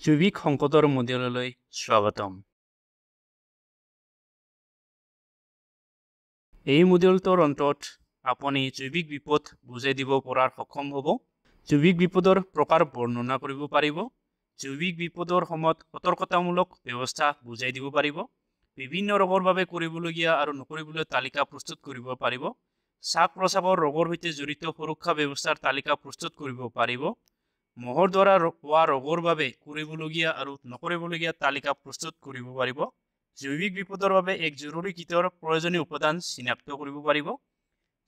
জৈৱিক সংকটৰ মডেললৈ স্বাগতম। এই মডেলটোৰ অন্তত আপুনি জৈৱিক বিপদ বুজাই দিব পৰাৰ সক্ষম হ'ব, জৈৱিক বিপদৰ প্ৰকাৰ বৰ্ণনা কৰিব পাৰিব, জৈৱিক বিপদৰ সময়ত সতৰ্কতামূলক ব্যৱস্থা বুজাই দিব পাৰিব, বিভিন্ন ৰোগৰ বাবে কৰিবলগীয়া আৰু নকৰিবলগীয়া তালিকা প্ৰস্তুত কৰিব পাৰিব, শ্বাস প্ৰশ্বাসৰ ৰোগৰ সৈতে জড়িত সুৰক্ষা ব্যৱস্থাৰ তালিকা প্ৰস্তুত কৰিব পাৰিব, মহৰ দ্বাৰা হোৱা ৰোগৰ বাবে কৰিবলগীয়া আৰু নকৰিবলগীয়া তালিকা প্ৰস্তুত কৰিব পাৰিব, জৈৱিক বিপদৰ বাবে এক জৰুৰী কিটৰ প্ৰয়োজনীয় উপাদান চিনাক্ত কৰিব পাৰিব,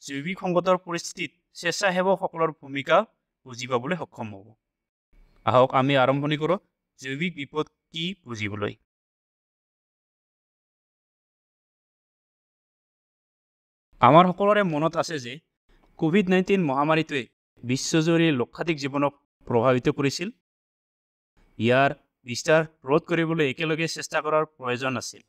জৈৱিক সংকটৰ পৰিস্থিতিত স্বেচ্ছাসেৱকসকলৰ ভূমিকা বুজি পাবলৈ সক্ষম হ'ব। আহক আমি আৰম্ভণি কৰোঁ জৈৱিক বিপদ কি বুজিবলৈ। আমাৰ সকলোৰে মনত আছে যে কোভিড-19 মহামাৰীটোৱে বিশ্বজুৰি লক্ষাধিক জীৱনক প্ৰভাৱিত কৰিছিল। ইয়াৰ বিস্তাৰ ৰোধ কৰিবলৈ একেলগে চেষ্টা কৰাৰ প্ৰয়োজন আছিল।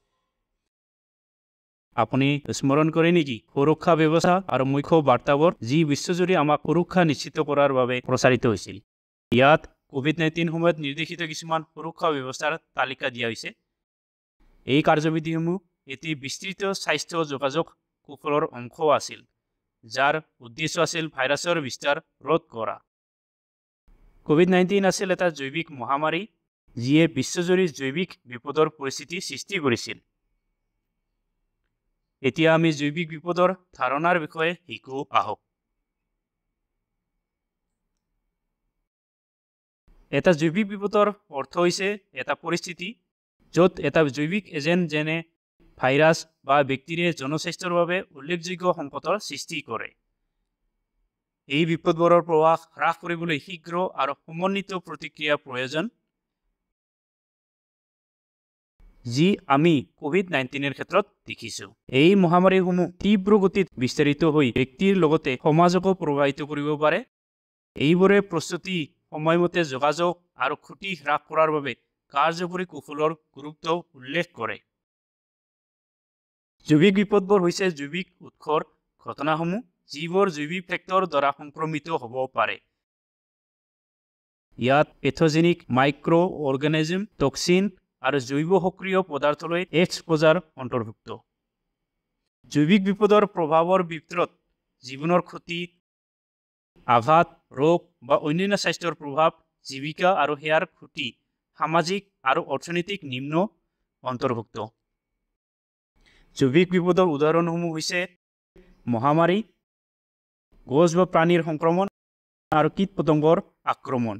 আপুনি স্মৰণ কৰে নেকি সুৰক্ষা ব্যৱস্থা আৰু মুখ্য বাৰ্তাবোৰ যি বিশ্বজুৰি আমাক সুৰক্ষা নিশ্চিত কৰাৰ বাবে প্ৰচাৰিত হৈছিল? ইয়াত কোভিড-19 সময়ত নিৰ্দেশিত কিছুমান সুৰক্ষা ব্যৱস্থাৰ তালিকা দিয়া হৈছে। এই কাৰ্যবিধিসমূহ এটি বিস্তৃত স্বাস্থ্য যোগাযোগ কৌশলৰ অংশ আছিল, যাৰ উদ্দেশ্য আছিল ভাইৰাছৰ বিস্তাৰ ৰোধ কৰা। কোভিড-19 আছিল এটা জৈৱিক মহামাৰী যিয়ে বিশ্বজুৰি জৈৱিক বিপদৰ পৰিস্থিতি সৃষ্টি কৰিছিল। এতিয়া আমি জৈৱিক বিপদৰ ধাৰণাৰ বিষয়ে শিকোঁ আহক। এটা জৈৱিক বিপদৰ অৰ্থ হৈছে এটা পৰিস্থিতি য'ত এটা জৈৱিক এজেণ্ট যেনে ভাইৰাছ বা বেক্টেৰিয়াই জনস্বাস্থ্যৰ বাবে উল্লেখযোগ্য সংকটৰ সৃষ্টি কৰে। এই বিপদবোৰৰ প্ৰভাৱ হ্ৰাস কৰিবলৈ শীঘ্ৰ আৰু সমন্বিত প্ৰতিক্ৰিয়াৰ প্ৰয়োজন, যি আমি কোভিড-19 ক্ষেত্ৰত দেখিছোঁ। এই মহামাৰীসমূহ তীব্ৰ গতিত বিস্তাৰিত হৈ ব্যক্তিৰ লগতে সমাজকো প্ৰভাৱিত কৰিব পাৰে। এইবোৰে প্ৰস্তুতি, সময়মতে যোগাযোগ আৰু ক্ষতি হ্ৰাস কৰাৰ বাবে কাৰ্যকৰী কৌশলৰ গুৰুত্ব উল্লেখ কৰে। জৈৱিক বিপদবোৰ হৈছে জৈৱিক উৎসৰ ঘটনাসমূহ যিবোৰ জৈৱিক ফেক্টৰ দ্বাৰা সংক্ৰমিত হ'ব পাৰে। ইয়াত পেথোজেনিক মাইক্ৰ' অৰ্গেনিজম, টক্সিন আৰু জৈৱ সক্ৰিয় পদাৰ্থলৈ এক্সপ'জাৰ অন্তৰ্ভুক্ত। জৈৱিক বিপদৰ প্ৰভাৱৰ ভিতৰত জীৱনৰ ক্ষতি, আঘাত, ৰোগ বা অন্যান্য স্বাস্থ্যৰ প্ৰভাৱ, জীৱিকা আৰু সেয়াৰ ক্ষতি, সামাজিক আৰু অৰ্থনৈতিক নিম্ন অন্তৰ্ভুক্ত। জৈৱিক বিপদৰ উদাহৰণসমূহ হৈছে মহামাৰী, গছ বা প্ৰাণীৰ সংক্ৰমণ আৰু কীট পতংগৰ আক্ৰমণ।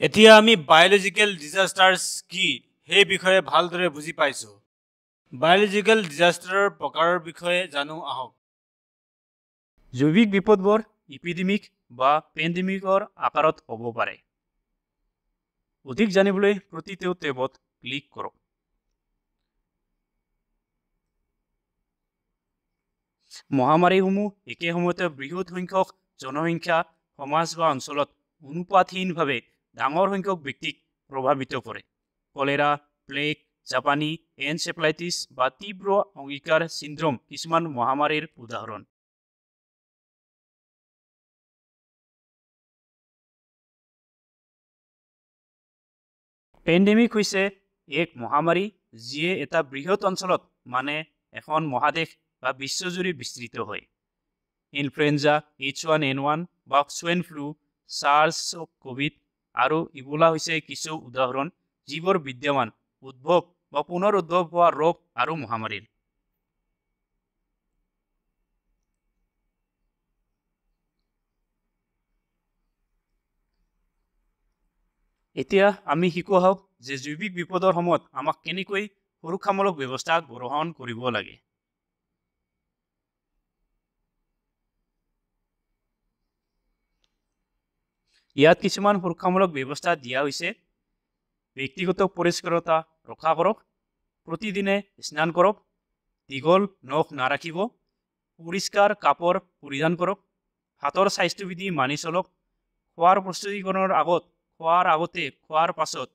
এতিয়া আমি বায়'লজিকেল ডিজাষ্টাৰ্ছ কি সেই বিষয়ে ভালদৰে বুজি পাইছোঁ। বায়'লজিকেল ডিজাষ্টাৰৰ প্ৰকাৰৰ বিষয়ে জানো আহক। জৈৱিক বিপদবোৰ ইপিডেমিক বা পেণ্ডেমিকৰ আকাৰত হ'ব পাৰে। অধিক জানিবলৈ প্ৰতিটো টেবত ক্লিক কৰক। মহামাৰীসমূহ একে সময়তে বৃহৎ সংখ্যক জনসংখ্যা, সমাজ বা অঞ্চলত অনুপাতহীনভাৱে ডাঙৰ সংখ্যক ব্যক্তিক প্ৰভাৱিত কৰে। কলেৰা, প্লেগ, জাপানী এনচেফালাইটিছ বা তীব্ৰ অংগীকাৰ চিণ্ড্ৰোম কিছুমান মহামাৰীৰ উদাহৰণ। পেণ্ডেমিক হৈছে এক মহামাৰী যিয়ে এটা বৃহৎ অঞ্চলত, মানে এখন মহাদেশ বা বিশ্বজুৰি বিস্তৃত হয়। ইনফ্লুৱেঞ্জা, H1N1 বা সোৱাইন ফ্লু, ছাৰ্ছ কোভিড আৰু ইবোলা হৈছে কিছু উদাহৰণ যিবোৰ বিদ্যমান, উদ্ভৱ বা পুনৰ উদ্ভৱ হোৱা ৰোগ আৰু মহামাৰীৰ। এতিয়া আমি শিকোঁ আহক যে জৈৱিক বিপদৰ সময়ত আমাক কেনেকৈ সুৰক্ষামূলক ব্যৱস্থা গ্ৰহণ কৰিব লাগে। ইয়াত কিছুমান সুৰক্ষামূলক ব্যৱস্থা দিয়া হৈছে। ব্যক্তিগত পৰিষ্কাৰতা ৰক্ষা কৰক, প্ৰতিদিনে স্নান কৰক, দীঘল নখ নাৰাখিব, পৰিষ্কাৰ কাপোৰ পৰিধান কৰক, হাতৰ স্বাস্থ্যবিধি মানি চলক, খোৱাৰ প্ৰস্তুতিকৰণৰ আগত, খোৱাৰ আগতে, খোৱাৰ পাছত,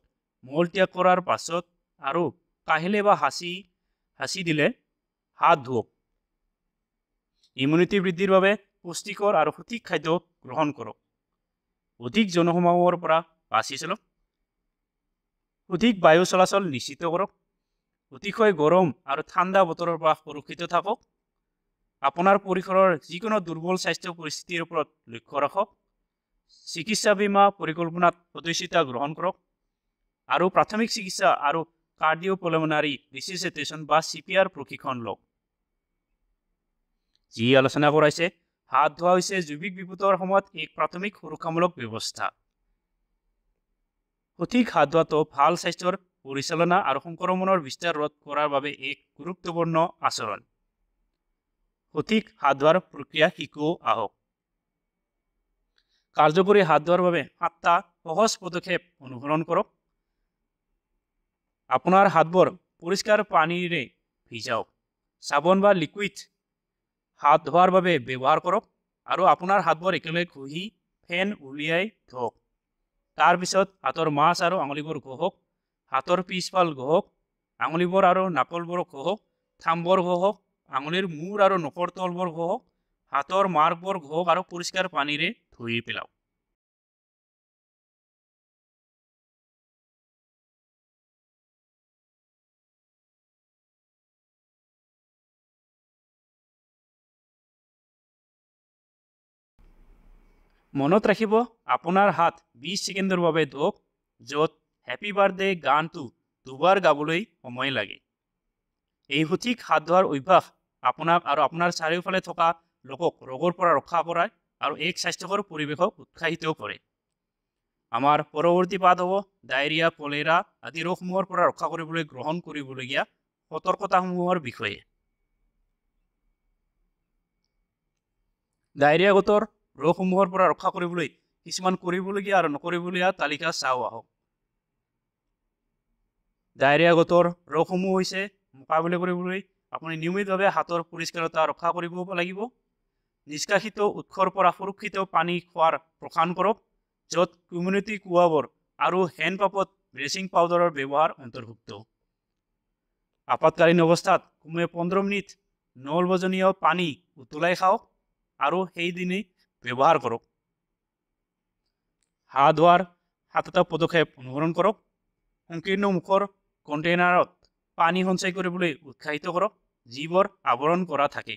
মল ত্যাগ কৰাৰ পাছত আৰু কাহিলে বা হাঁচি দিলে হাত ধুৱক। ইমিউনিটি বৃদ্ধিৰ বাবে পুষ্টিকৰ আৰু সঠিক খাদ্য গ্ৰহণ কৰক। অধিক জনসমাগমৰ পৰা বাচি চলক। অধিক বায়ু চলাচল নিশ্চিত কৰক। অতিশয় গৰম আৰু ঠাণ্ডা বতৰৰ পৰা সুৰক্ষিত থাকক। আপোনাৰ পৰিসৰৰ যিকোনো দুৰ্বল স্বাস্থ্য পৰিস্থিতিৰ ওপৰত লক্ষ্য ৰাখক। চিকিৎসা বীমা পৰিকল্পনাত সদস্যতা গ্ৰহণ কৰক আৰু প্ৰাথমিক চিকিৎসা আৰু কাৰ্ডিঅ'পলমনাৰী ৰিচিচিটেশ্যন বা CPR প্ৰশিক্ষণ লওক। যি আলোচনা কৰাইছে, হাত ধোৱা হৈছে জৈৱিক বিপদৰ সময়ত এক প্ৰাথমিক সুৰক্ষামূলক ব্যৱস্থা। সঠিক হাত ধোৱাটো ভাল স্বাস্থ্যৰ পৰিচালনা আৰু সংক্ৰমণৰ বিস্তাৰ ৰোধ কৰাৰ বাবে এক গুৰুত্বপূৰ্ণ আচৰণ। সঠিক হাত ধোৱাৰ প্ৰক্ৰিয়া শিকো আহক। কাৰ্যকৰী হাত ধোৱাৰ বাবে 7টা সহজ পদক্ষেপ অনুসৰণ কৰক। আপোনাৰ হাতবোৰ পৰিষ্কাৰ পানীৰে ভিজাওক। চাবোন বা লিকুইড হাত ধোৱাৰ বাবে ব্যৱহাৰ কৰক আৰু আপোনাৰ হাতবোৰ একেলগে ঘঁহি ফেন উলিয়াই ধোৱক। তাৰপিছত হাতৰ মাছ আৰু আঙুলিবোৰ ঘঁহক, হাতৰ পিছফাল ঘঁহক, আঙুলিবোৰ আৰু নাকলবোৰ ঘঁহক, থামবোৰ ঘঁহক, আঙুলিৰ মূৰ আৰু নখৰ তলবোৰ ঘঁহক, হাতৰ মাৰ্কবোৰ ঘঁহক আৰু পৰিষ্কাৰ পানীৰে ধুই পেলাওক। মনত ৰাখিব, আপোনাৰ হাত 20 ছেকেণ্ডৰ বাবে ধোৱক, য'ত হেপী বাৰ্থডে গানটো দুবাৰ গাবলৈ সময় লাগে। এই সঠিক হাত ধোৱাৰ অভ্যাস আপোনাক আৰু আপোনাৰ চাৰিওফালে থকা লোকক ৰোগৰ পৰা ৰক্ষা কৰায় আৰু এক স্বাস্থ্যকৰ পৰিৱেশক উৎসাহিত কৰে। আমাৰ পৰৱৰ্তী পাঠ হ'ব ডায়েৰিয়া, কলেৰা আদি ৰোগসমূহৰ পৰা ৰক্ষা কৰিবলৈ গ্ৰহণ কৰিবলগীয়া সতৰ্কতাসমূহৰ বিষয়ে। ডায়েৰিয়াগতৰ ৰোগসমূহৰ পৰা ৰক্ষা কৰিবলৈ কিছুমান কৰিবলগীয়া আৰু নকৰিবলগীয়া তালিকা চাওঁ আহক। ডায়েৰিয়াগতৰ ৰোগসমূহ হৈছে মোকাবিলা কৰিবলৈ আপুনি নিয়মিতভাৱে হাতৰ পৰিষ্কাৰতা ৰক্ষা কৰিব লাগিব। নিষ্কাশিত উৎসৰ পৰা সুৰক্ষিত পানী খোৱাৰ প্ৰসাৰণ কৰক, য'ত কমিউনিটি কুঁৱাবোৰ আৰু হেণ্ডপাম্পত ব্লিচিং পাউডাৰৰ ব্যৱহাৰ অন্তৰ্ভুক্ত। আপাতকালীন অৱস্থাত কমেও 15 মিনিট নলবজনীয় পানী উতলাই খাওক আৰু সেইদিনেই ব্যৱহাৰ কৰক। হাত ধোৱাৰ 7টা পদক্ষেপ অনুসৰণ কৰক। সংকীৰ্ণ মুখৰ কণ্টেইনাৰত পানী সঞ্চয় কৰিবলৈ উৎসাহিত কৰক, যিবোৰ আৱৰণ কৰা থাকে।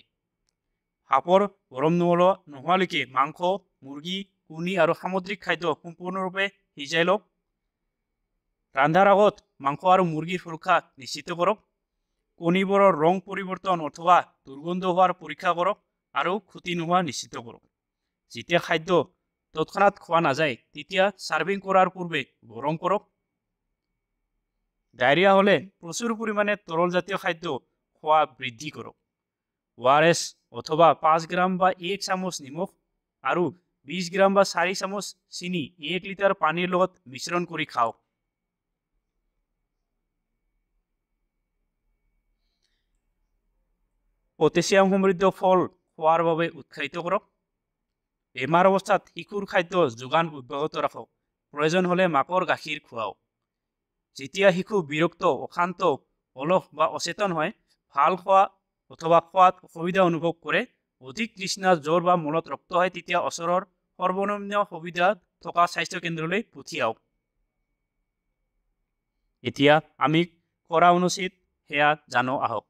সাপৰ গৰম নোহোৱালৈকে মাংস, মুৰ্গী, কণী আৰু সামুদ্ৰিক খাদ্য সম্পূৰ্ণৰূপে সিজাই লওক। ৰান্ধাৰ আগত মাংস আৰু মুৰ্গীৰ সুৰক্ষা নিশ্চিত কৰক। কণীবোৰৰ ৰং পৰিৱৰ্তন অথবা দুৰ্গন্ধ হোৱাৰ পৰীক্ষা কৰক আৰু ক্ষতি নোহোৱা নিশ্চিত কৰক। যেতিয়া খাদ্য তৎক্ষণাত খোৱা নাযায়, তেতিয়া ছাৰ্ভিং কৰাৰ পূৰ্বে গৰম কৰক। ডায়েৰিয়া হ'লে প্ৰচুৰ পৰিমাণে তৰলজাতীয় খাদ্য খোৱা বৃদ্ধি কৰক। ORS অথবা 5 গ্ৰাম বা 1 চামুচ নিমখ আৰু 20 গ্ৰাম বা 4 চামুচ চেনি 1 লিটাৰ পানীৰ লগত মিশ্ৰণ কৰি খাওক। পটেছিয়াম সমৃদ্ধ ফল খোৱাৰ বাবে উৎসাহিত কৰক। বেমাৰ অৱস্থাত শিশুৰ খাদ্য যোগান অব্যাহত ৰাখক। প্ৰয়োজন হ'লে মাকৰ গাখীৰ খুৱাওক। যেতিয়া শিশু বিৰক্ত, অশান্ত, অলস বা অচেতন হয়, ভাল খোৱা অথবা খোৱাত অসুবিধা অনুভৱ কৰে, অধিক তৃষ্ণা, জ্বৰ বা মূলত ৰক্ত হয়, তেতিয়া ওচৰৰ সৰ্বনিম্ন সুবিধা থকা স্বাস্থ্য কেন্দ্ৰলৈ পঠিয়াওক। এতিয়া আমি কৰা অনুচিত সেয়া জানো আহক।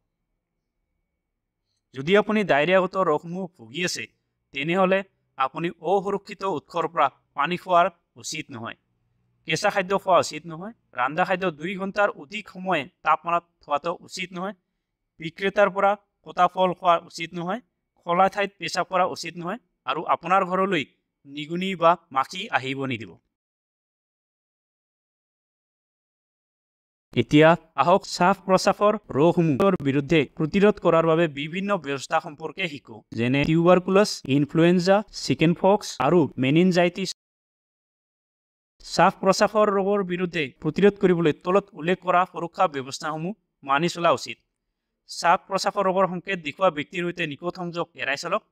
যদি আপুনি ডায়েৰিয়াগত ৰোগসমূহ ভুগি আছে, তেনেহ'লে আপুনি অসুৰক্ষিত উৎসৰ পৰা পানী খোৱাৰ উচিত নহয়। কেঁচা খাদ্য খোৱা উচিত নহয়। ৰান্ধা খাদ্য 2 ঘণ্টাৰ অধিক সময় তাপমাত্ৰাত থোৱাটো উচিত নহয়। বিক্ৰেতাৰ পৰা কটা ফল খোৱা উচিত নহয়। খোলা ঠাইত পেচাব কৰা উচিত নহয় আৰু আপোনাৰ ঘৰলৈ নিগনি বা মাখি আহিব নিদিব। এতিয়া আহক শ্বাস প্ৰশ্বাসৰ ৰোগসমূহৰ বিৰুদ্ধে প্ৰতিৰোধ কৰাৰ বাবে বিভিন্ন ব্যৱস্থা সম্পৰ্কে শিকো, যেনে টিউবাৰকুলাছ, ইনফ্লুৱেঞ্জা, চিকেন পক্স আৰু মেনিনজাইটিছ। শ্বাস প্ৰশ্বাসৰ ৰোগৰ বিৰুদ্ধে প্ৰতিৰোধ কৰিবলৈ তলত উল্লেখ কৰা সুৰক্ষা ব্যৱস্থাসমূহ মানি চলা উচিত। শ্বাস প্ৰশ্বাসৰ ৰোগৰ সংকেত দেখুওৱা ব্যক্তিৰ সৈতে নিকট সংযোগ এৰাই চলক।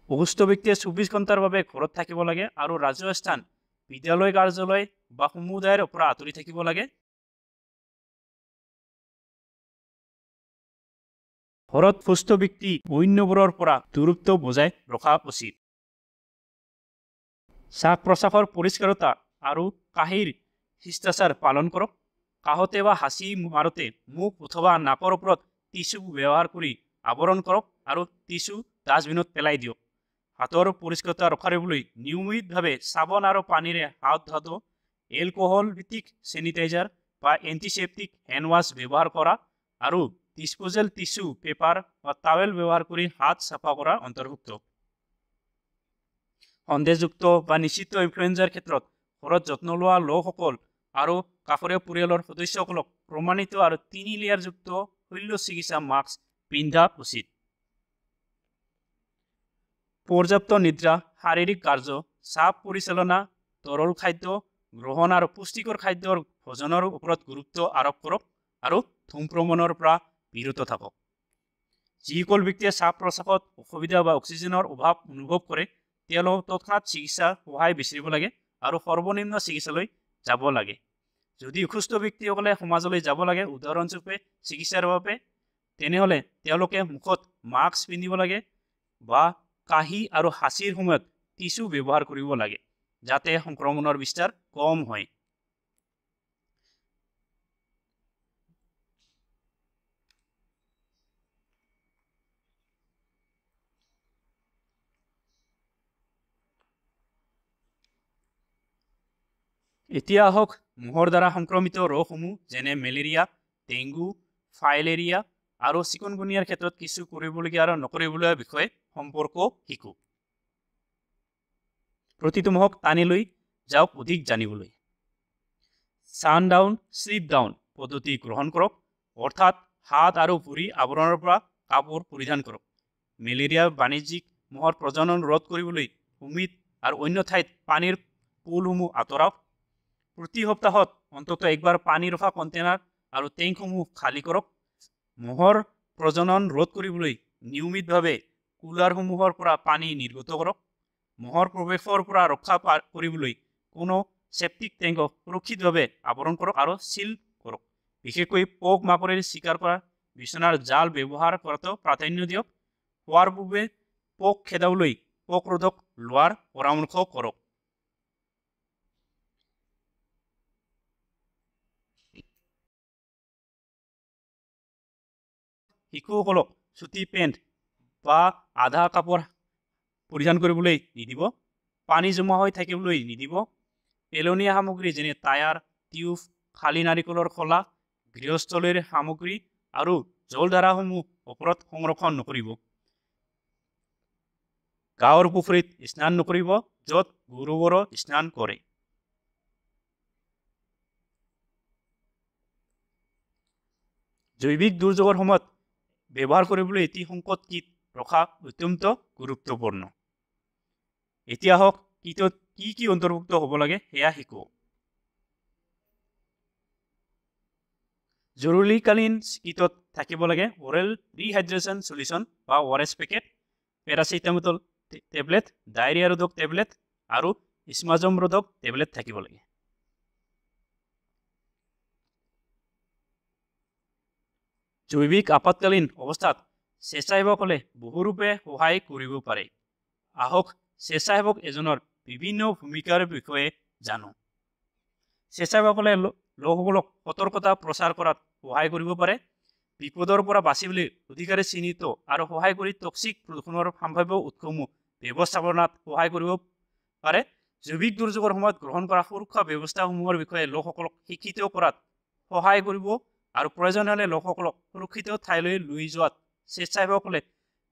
অসুস্থ ব্যক্তিয়ে 24 ঘণ্টাৰ বাবে ঘৰত থাকিব লাগে আৰু ৰাজহুৱা স্থান, বিদ্যালয়, কাৰ্যালয় বা সমুদায়ৰ পৰা আঁতৰি থাকিব লাগে। ঘৰত সুস্থ ব্যক্তি অন্যবোৰৰ পৰা দূৰত্ব বজাই ৰখা উচিত। শ্বাস প্ৰশ্বাসৰ পৰিষ্কাৰতা আৰু কাহিৰ শিষ্টাচাৰ পালন কৰক। কাহতে বা হাঁচি মাৰোতে মুখ অথবা নাকৰ ওপৰত টিচু ব্যৱহাৰ কৰি আৱৰণ কৰক আৰু টিচু ডাষ্টবিনত পেলাই দিয়ক। হাতৰ পৰিষ্কাৰতা ৰখাবলৈ নিয়মিতভাৱে চাবোন আৰু পানীৰে হাত ধোৱাটো, এলকহল ভিত্তিক চেনিটাইজাৰ বা এণ্টিছেপ্টিক হেণ্ড ৱাছ ব্যৱহাৰ কৰা আৰু ডিছপ'জেল টিচু পেপাৰ বা টাৱেল ব্যৱহাৰ কৰি হাত চাফা কৰা অন্তৰ্ভুক্ত। সন্দেহযুক্ত বা নিশ্চিত ইনফ্লুৱেঞ্জাৰ ক্ষেত্ৰত ঘৰত যত্ন লোৱা লোকসকল আৰু কাষৰীয়া পৰিয়ালৰ সদস্যসকলক প্ৰমাণিত আৰু 3 লেয়াৰযুক্ত শল্য চিকিৎসা মাস্ক পিন্ধা উচিত। পৰ্যাপ্ত নিদ্ৰা, শাৰীৰিক কাৰ্য, চাপ পৰিচালনা, তৰল খাদ্য গ্ৰহণ আৰু পুষ্টিকৰ খাদ্যৰ ভোজনৰ ওপৰত গুৰুত্ব আৰোপ কৰক আৰু ধূমপানৰ পৰা বিৰত থাকক। যিসকল ব্যক্তিয়ে শ্বাস প্ৰশ্বাসত অসুবিধা বা অক্সিজেনৰ অভাৱ অনুভৱ কৰে তেওঁলোক তৎক্ষণাত চিকিৎসা সহায় বিচাৰিব লাগে আৰু সৰ্বনিম্ন চিকিৎসালয় যাব লাগে। যদি অসুস্থ ব্যক্তিসকলে সমাজলৈ যাব লাগে, উদাহৰণস্বৰূপে চিকিৎসাৰ বাবে, তেনেহ'লে তেওঁলোকে মুখত মাস্ক পিন্ধিব লাগে বা কাহি আৰু হাঁচিৰ সময়ত টিচু ব্যৱহাৰ কৰিব লাগে যাতে সংক্ৰমণৰ বিস্তাৰ কম হয়। এতিয়া আহক মহৰ দ্বাৰা সংক্ৰমিত ৰোগসমূহ যেনে মেলেৰিয়া, ডেংগু, ফাইলেৰিয়া আৰু চিকুনগুনিয়াৰ ক্ষেত্ৰত কিছু কৰিবলগীয়া আৰু নকৰিবলগীয়া বিষয়ে সম্পৰ্ক শিকোঁ। প্ৰতিটো মহক টানি লৈ যাওক অধিক জানিবলৈ। ছানডাউন, শ্লিপ ডাউন পদ্ধতি গ্ৰহণ কৰক, অৰ্থাৎ হাত আৰু ভৰি আৱৰণৰ পৰা কাপোৰ পৰিধান কৰক। মেলেৰিয়া বাণিজ্যিক মহৰ প্ৰজনন ৰোধ কৰিবলৈ ভূমিত আৰু অন্য ঠাইত পানীৰ পুলসমূহ আঁতৰাওক। প্ৰতি সপ্তাহত অন্ততঃ একবাৰ পানী ৰখা কণ্টেইনাৰ আৰু টেংকসমূহ খালী কৰক। মহৰ প্ৰজনন ৰোধ কৰিবলৈ নিয়মিতভাৱে কুলাৰসমূহৰ পৰা পানী নিৰ্গত কৰক। মহৰ প্ৰৱেশৰ পৰা ৰক্ষা কৰিবলৈ কোনো চেপ্টিক টেংকক সুৰক্ষিতভাৱে আৱৰণ কৰক আৰু চিল কৰক। বিশেষকৈ পোক মাকৰিৰ চিকাৰ কৰা বিচনাৰ জাল ব্যৱহাৰ কৰাটো প্ৰাধান্য দিয়ক। শোৱাৰ পূৰ্বে পোক খেদাবলৈ পোকৰোধক লোৱাৰ পৰামৰ্শ কৰক। শিশুসকলক চুটি পেণ্ট বা আধা কাপোৰ পৰিধান কৰিবলৈ নিদিব। পানী জমা হৈ থাকিবলৈ নিদিব। পেলনীয়া সামগ্ৰী যেনে টায়াৰ, টিউব, খালী নাৰিকলৰ খোলা, গৃহস্থলীৰ সামগ্ৰী আৰু জলধাৰাসমূহ ওপৰত সংৰক্ষণ নকৰিব। গাঁৱৰ পুখুৰীত স্নান নকৰিব য'ত গৰুবোৰো স্নান কৰে। জৈৱিক দুৰ্যোগৰ সময়ত ব্যৱহাৰ কৰিবলৈ এটি সংকট কিট ৰখা অত্যন্ত গুৰুত্বপূৰ্ণ। এতিয়া আহক কিটত কি কি অন্তৰ্ভুক্ত হ'ব লাগে সেয়া শিকোঁ। জৰুৰীকালীন কিটত থাকিব লাগে অৰেল ৰিহাইড্ৰেশ্যন চলিউশ্যন বা ORS packet, paracetamol tablet, diarrhoea ৰোধক টেবলেট আৰু স্মাজম ৰোধক টেবলেট থাকিব লাগে। জৈৱিক আপাতকালীন অৱস্থাত স্বেচ্ছাসেৱকসকলে বহুৰূপে সহায় কৰিব পাৰে। আহক স্বেচ্ছাসেৱক এজনৰ বিভিন্ন ভূমিকাৰ বিষয়ে জানো। স্বেচ্ছাসেৱকসকলে লোকসকলক সতৰ্কতা প্ৰচাৰ কৰাত সহায় কৰিব পাৰে, বিপদৰ পৰা বাচিবলৈ অধিকাৰী চিহ্নিত আৰু সহায় কৰি টক্সিক প্ৰদূষণৰ সম্ভাৱ্য উৎসসমূহ ব্যৱস্থাপনাত সহায় কৰিব পাৰে, জৈৱিক দুৰ্যোগৰ সময়ত গ্ৰহণ কৰা সুৰক্ষা ব্যৱস্থাসমূহৰ বিষয়ে লোকসকলক শিক্ষিত কৰাত সহায় কৰিব আৰু প্ৰয়োজন হ'লে লোকসকলক সুৰক্ষিত ঠাইলৈ লৈ যোৱাত স্বেচ্ছাসেৱকসকলে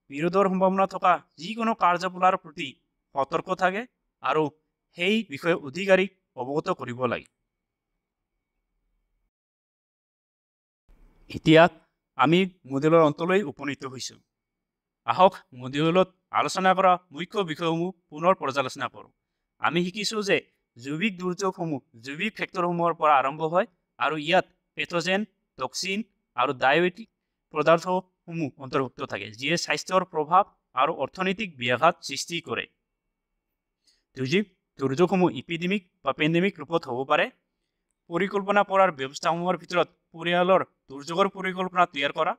বিৰোধৰ সম্ভাৱনা থকা যিকোনো কাৰ্যকলাপৰ প্ৰতি সতৰ্ক থাকে আৰু সেই বিষয়ে অধিকাৰীক অৱগত কৰিব লাগে। এতিয়া আমি মডিউলৰ অন্তলৈ উপনীত হৈছোঁ। আহক মডিউলত আলোচনা কৰা মুখ্য বিষয়সমূহ পুনৰ পৰ্যালোচনা কৰোঁ। আমি শিকিছোঁ যে জৈৱিক দুৰ্যোগসমূহ জৈৱিক ফেক্টৰসমূহৰ পৰা আৰম্ভ হয় আৰু ইয়াত পেথোজেন, টক্সিন আৰু ডায়েবেটিক পদাৰ্থসমূহ অন্তৰ্ভুক্ত থাকে, যিয়ে স্বাস্থ্যৰ প্ৰভাৱ আৰু অৰ্থনৈতিক ব্যাঘাত সৃষ্টি কৰে। জৈৱিক দুৰ্যোগসমূহ ইপিডেমিক বা পেণ্ডেমিক ৰূপত হ'ব পাৰে। পৰিকল্পনা কৰাৰ ব্যৱস্থাসমূহৰ ভিতৰত পৰিয়ালৰ দুৰ্যোগৰ পৰিকল্পনা তৈয়াৰ কৰা,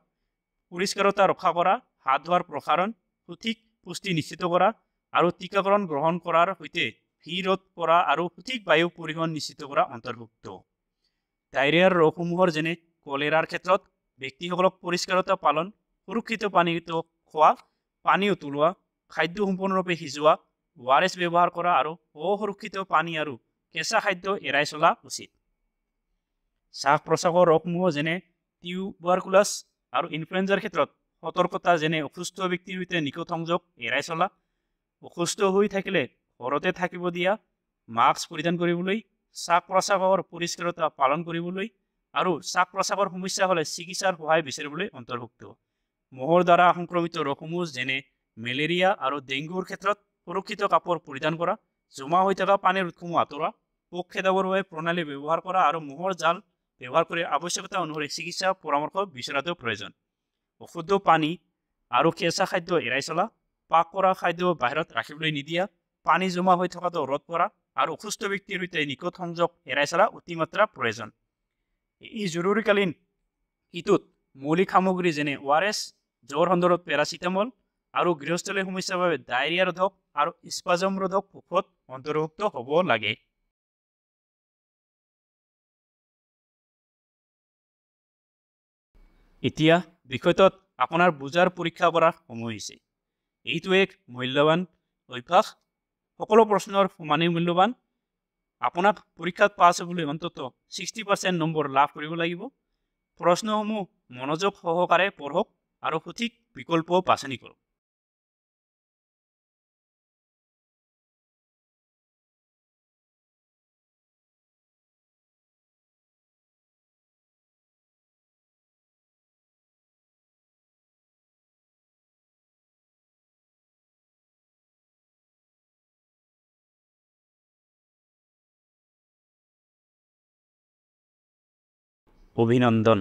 পৰিষ্কাৰতা ৰক্ষা কৰা, হাত ধোৱাৰ প্ৰসাৰণ, সঠিক পুষ্টি নিশ্চিত কৰা আৰু টীকাকৰণ গ্ৰহণ কৰাৰ সৈতে ভিৰ ৰোধ কৰা আৰু সঠিক বায়ু পৰিবহণ নিশ্চিত কৰা অন্তৰ্ভুক্ত। ডায়েৰিয়াৰ ৰোগসমূহৰ যেনে কলেৰাৰ ক্ষেত্ৰত ব্যক্তিসকলক পৰিষ্কাৰতা পালন, সুৰক্ষিত পানীত খোৱা, পানী উতলোৱা, খাদ্য সম্পূৰ্ণৰূপে সিজোৱা, ORS ব্যৱহাৰ কৰা আৰু অসুৰক্ষিত পানী আৰু কেঁচা খাদ্য এৰাই চলা উচিত। শ্বাস প্ৰশ্বাসৰ ৰোগসমূহ যেনে টিউবাৰকুলাছ আৰু ইনফ্লুৱেঞ্জাৰ ক্ষেত্ৰত সতৰ্কতা যেনে অসুস্থ ব্যক্তিৰ সৈতে নিকট সংযোগ এৰাই চলা, অসুস্থ হৈ থাকিলে ঘৰতে থাকিব দিয়া, মাস্ক পৰিধান কৰিবলৈ, শ্বাস প্ৰশ্বাসৰ পৰিষ্কাৰতা পালন কৰিবলৈ আৰু শ্বাস প্ৰশ্বাসৰ সমস্যা হ'লে চিকিৎসাৰ সহায় বিচাৰিবলৈ অন্তৰ্ভুক্ত। মহৰ দ্বাৰা সংক্ৰমিত ৰোগসমূহ যেনে মেলেৰিয়া আৰু ডেংগুৰ ক্ষেত্ৰত সুৰক্ষিত কাপোৰ পৰিধান কৰা, জমা হৈ থকা পানীৰ উৎসসমূহ আঁতৰোৱা, পোক খেদাবৰ বাবে প্ৰণালী ব্যৱহাৰ কৰা আৰু মহৰ জাল ব্যৱহাৰ কৰি আৱশ্যকতা অনুসৰি চিকিৎসা পৰামৰ্শ বিচৰাটো প্ৰয়োজন। অশুদ্ধ পানী আৰু কেঁচা খাদ্য এৰাই চলা, পাক কৰা খাদ্য বাহিৰত ৰাখিবলৈ নিদিয়া, পানী জমা হৈ থকাটো ৰোধ কৰা আৰু অসুস্থ ব্যক্তিৰ সৈতে নিকট সংযোগ এৰাই চলা অতিমাত্ৰা প্ৰয়োজন। এই জৰুৰীকালীন কিটোত মৌলিক সামগ্ৰী যেনে ORS, জ্বৰ সন্দৰ্ভত পেৰাচিটামল আৰু গৃহস্থলীৰ সমস্যাৰ বাবে ডায়েৰিয়া ৰোধক আৰু স্পাজম ৰোধক ঔষধ অন্তৰ্ভুক্ত হ'ব লাগে। এতিয়া বিষয়টোত আপোনাৰ বুজাৰ পৰীক্ষা কৰাৰ সময় হৈছে। এইটো এক মূল্যৱান অভ্যাস। সকলো প্ৰশ্নৰ সমানেই মূল্যৱান। আপোনাক পৰীক্ষাত পাছ হ'বলৈ অন্ততঃ 60% নম্বৰ লাভ কৰিব লাগিব। প্ৰশ্নসমূহ মনোযোগ সহকাৰে পঢ়ক আৰু সঠিক বিকল্প বাছনি কৰক। অভিনন্দন।